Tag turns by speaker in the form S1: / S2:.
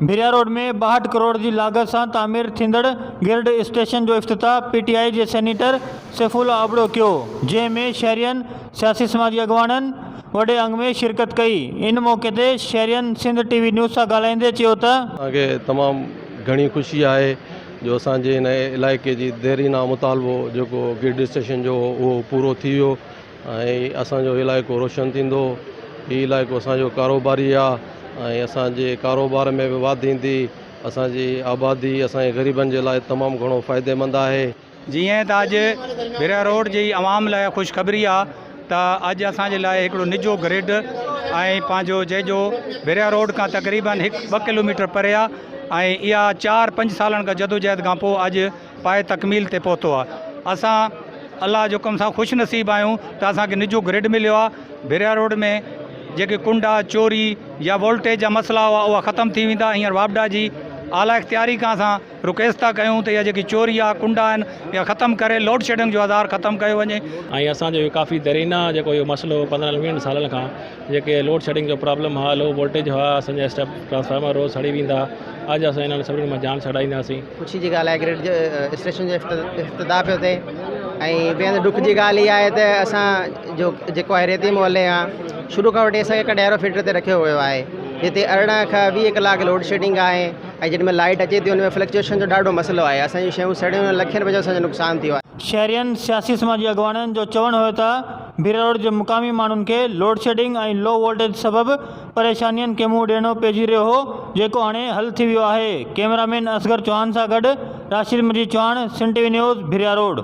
S1: ڀريا road ۾ 62 crore جي لاڳت سان تعمير ٿيندڙ گرڊ اسٽيشن جو افتتاح پي ٽي آء جي سينيٽر سيف الله ابڙو ڪيو، جنهن ۾ شهرين، سياسي سماجي اڳواڻن وڏي انگ ۾ شرڪت ڪئي. ان موقعي تي شهرين سنڌ ٽي وي نيوز سان ڳالهائيندي چيو ته.
S2: اسان کي تمام گهڻي خوشي آهي جو اسان جي هن علائقي جي ديرينا مطالبو جيڪو گرڊ اسٽيشن جو هو اهو پورو ٿي ويو ۽ اسان جو علائقو روشن ٿيندو. هي علائقو اسان جو ڪاروباري آ ۽ اسان جي ڪاروبار ۾ به واڌ ايندي. اسان جي آبادي اسان جي غريبن جي لاء تمام گهڻو فائديمند آهي.
S3: جيئن ته اڄ ڀريا روڊ جي عوام لاء خوشخبري آ ته اڄ اسان جي لاء هڪڙو نجو گرڊ ۽ پنهنجو جنهن جو ڀريا روڊ کان تقريبن هڪ ٻه ڪلوميٽر پري آ ۽ اها چار پنج سالن کان جدوجهد کان پوء اڄ پائي تڪميل تي پهتو آ اسان الله جي حڪم سان خوش نصيب آهيون ته اسان کي نجو گرڊ مليو آ ڀريا روڊ ۾ جيڪي ڪنڊا چوري يا وولٽيج جا مسئلا هئا اها ختم ٿي ويندا هينئر واپڊا جي اعليٰ اختياري کان اسان رڪويسٽ ٿا ڪيون ته اها جيڪي چوري آ ڪنڊا آهن اها ختم ڪري لوڊ شيڊنگ جو آزار ختم ڪيو وڃي.
S4: ۽ اسان جو ڪافي درينا جيڪو اهو مسئلو هو پندرهن ويهن سالن کان جيڪي لوڊ شيڊنگ جو پرابلم ها لو وولٽيج هئا اسان جا اسٽيپ ٽرانسفارمر روز سڙي ويندا ها اڄ اسان انهن سڀني مان جان ڇڏائينداسين.
S5: خوشي جي ڳالهه آهي گرڊ جو اسٽيشن جو افتتاح پيو ٿئي ۽ ٻئي هنڌ ڏک جي ڳالهه اها آهي ته اسان جو جيڪو آهي ريتي محلي آهي شروع کان وٺي اسان کي ڪنڊيارو فيڊر تي رکيو ويو آهي جتي 18 کان 20 ڪلاڪ لوڊ شيڊنگ آهي ۽ جيڏي مهل لائيٽ اچي ٿي ان ۾ فلڪچوئيشن جو ڏاڍو مسئلو آهي اسان جون شيون سڙيون آهن لکين روپين جو اسان جو نقصان ٿيو آهي.
S1: شهرين، سياسي سماجي اڳواڻن جو چوڻ هيو ته ڀيرا روڊ جي مقامي ماڻهن کي لوڊشيڊنگ ۽ لو وولٽيج سبب پريشانين کي منهن ڏيڻو پئجي رهيو هو جيڪو هاڻي حل ٿي ويو آهي. ڪئميرا مين اصغر چوهان سان گڏ Rashid Majeed Chauhan, Sindh T V news, Bhiria road.